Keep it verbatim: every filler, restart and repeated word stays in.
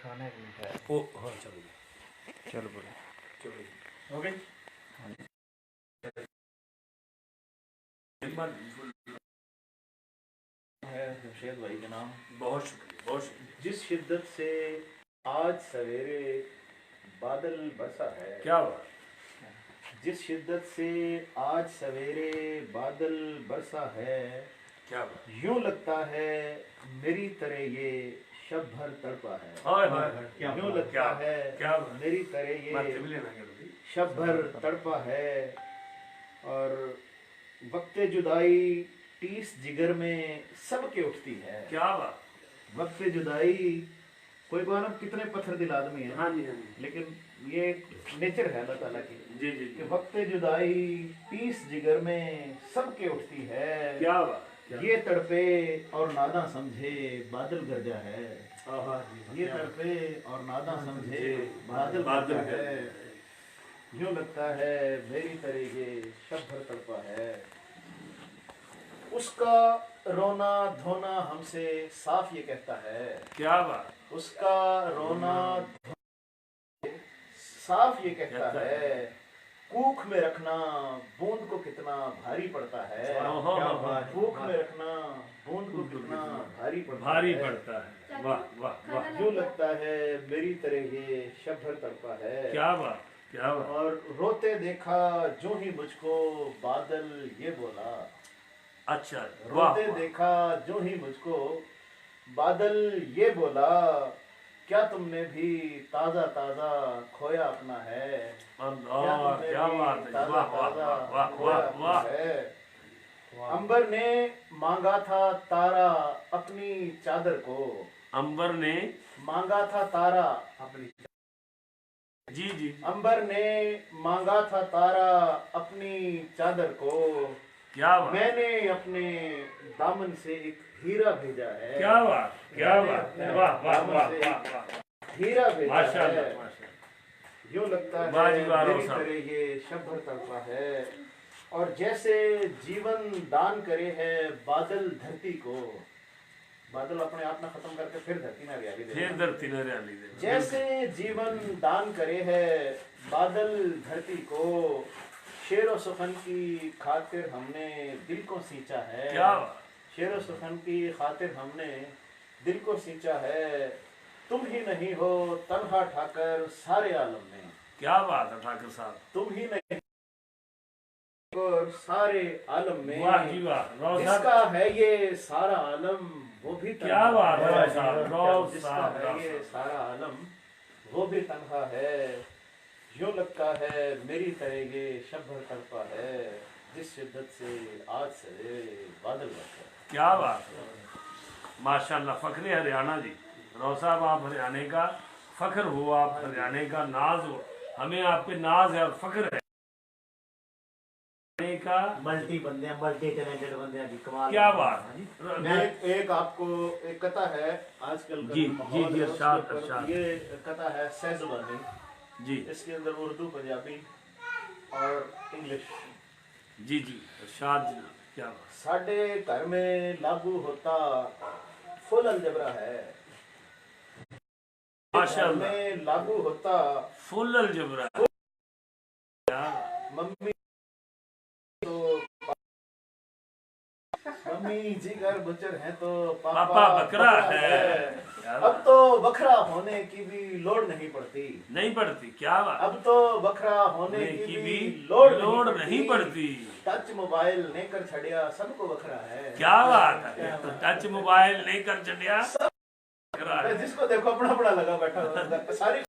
खाने भी है। ओ, हाँ, चलो। चलो, बोलो। चलो। हो गई? हाँ जी। है जमशेद भाई के नाम। बहुत शुक्रिया, बहुत शुक्रिया। जिस शिद्दत से आज सवेरे बादल बरसा है। क्या बात। जिस शिद्दत से आज सवेरे बादल बरसा है, क्या बात। यूं लगता है मेरी तरह ये शब भर तड़पा है। हाय, हाय, हाय, क्या यूं बात, लगता क्या, है क्या बात। मेरी तरह ये बात तबले ना कर दी। शब भर तड़पा है। और वक्त जुदाई टीस जिगर में सबके उठती है। क्या बात। वक्त जुदाई, कोई बार हम कितने पत्थर दिल आदमी हैं, हाँ जी, हाँ जी। लेकिन ये नेचर है अल्लाह ताला की जी, जी, जी। कि वक्त जुदाई टीस जिगर में सबके उठती है। क्या बात, क्या ये बात। तड़पे और नादा समझे बादल गरजा है। आहा, जी, ये क्या बात। तड़पे और नादा समझे समझे बादल बादल गरजा गरजा है। है। यूं लगता है मेरी तरह ये शब भर तड़पा है। उसका रोना धोना हमसे साफ ये कहता है। क्या बात। उसका रोना धोना साफ ये कहता कहता है। है। कूख में रखना बूंद को कितना भारी पड़ता है। वाह, वाह, वाह, वाह। कूख में रखना बूंद को कितना भारी पड़ता भारी है। पड़ता है। वाह, वाह, वाह। यूं लगता है मेरी तरह ये शब भर तड़पा है। क्या बात। क्या बात। और रोते देखा जो ही मुझको बादल ये बोला। अच्छा, वाह, रोते वाह। देखा जो ही मुझको बादल ये बोला, क्या तुमने भी ताजा ताजा खोया अपना है? अल्लाह, क्या तुमने क्या भी बात है। ताजा वाह, वाह, ताजा वाह, वाह, खोया वाह, अपना वाह। है? वाह। अंबर ने मांगा था तारा अपनी चादर को। अंबर ने मांगा था तारा अपनी जी, जी। अंबर ने मांगा था तारा अपनी चादर को। क्या बात। मैंने अपने दामन से एक हीरा भेजा है। क्या बात, क्या मैंने बात। अपने वाह, वाह, दामन वाह, से वाह, एक वाह। हीरा भेजा माशाल्लाह, है। माशाल्लाह। यूं लगता वाह है जी, वाह, मेरी रोशन। तरह ये शब भर तड़पा है। और जैसे जीवन दान करे है बादल धरती को, बादल अपने आप ना खत्म करके फिर धरती ना हरियाली दे। फिर धरती ना हरियाली दे। जैसे जीवन दान करे है बादल धरती को, शेर व सुखन की खातिर हमने दिल को सींचा है। क्या बात। शेर व सुखन की खातिर हमने दिल को सींचा है। तुम ही नहीं हो तन्हा ठाकर सारे आलम में। क्या बात है ठाकर साहब। तुम ही नहीं और सारे आलम में वाह जी वाह, राव साहब। जिसका है ये सारा आलम, वो भी क्या तन्हा बात है, है। राव साहब, राव जिसका साहब, है राव ये साहब। सारा आलम, वो भी तन्हा है। यूं लगता है मेरी तरह ये शब भर तड़पा है, जिस शिद्दत से आज सवेरे बादल बरसा है। क्या बात है, माशाल्लाह, फखरे हरियाणा जी। राव साहब, आप हरियाणा का फख्र हो, आप हरियाणा का नाज हो, हमें आप पे नाज है और फख्र है। का मल्टी बंदे हैं, मल्टी टैलेंटेड बंदे हैं जी, कमाल क्या बात है। हाँ जी। र-, मैं एक, एक आपको एक कथा है, आजकल का जी, जो माहौल जी, है, उसके इरशाद, ऊपर इरशाद। ये कथा है सह जुबानी। जी। इसके अंदर उर्दू, पंजाबी और इंग्लिश। जी, जी, इरशाद जी, क्या बात। साडे घर में लागू होता फुल अलजबरा है। माशाल्लाह। घर में लागू होता फुल अलजबरा। मम्मी तो, मम्मी जिगर बचर है तो पापा पापा बकरा बकरा है। है। क्या अब बात। तो बखरा होने की भी लोड़ नहीं पड़ती। नहीं पड़ती, क्या बात। अब तो बखरा होने नहीं की की भी भी लोड़ लोड़ नहीं नहीं पड़ती। पड़ती। टच मोबाइल ने कर छड़िया सबको बखरा है। क्या बात है। क्या बात। टच मोबाइल ने कर छड़िया सब बखरा है। जिसको देखो अपना अपना लगा बैठा हुआ है। सारी